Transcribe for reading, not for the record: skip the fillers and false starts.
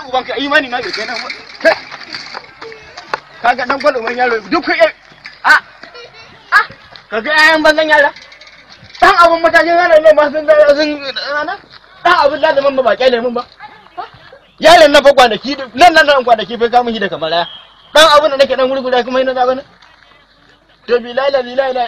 Ubanka imani na bai kai nan. Kai, kaga dan gwal uban yaro duk a a kaga ayan banzan yara. Dan abun matakin yaran ne ma sun sun rana. Dan abun lazumin ba ba kyale mun ba. Yaron nan fa kwanaki nan nan nan kwanaki fa kamun shi da kamar ya. Dan abun da nake dan gurgura kuma ina zaba ne. To bilahi la bilahi la.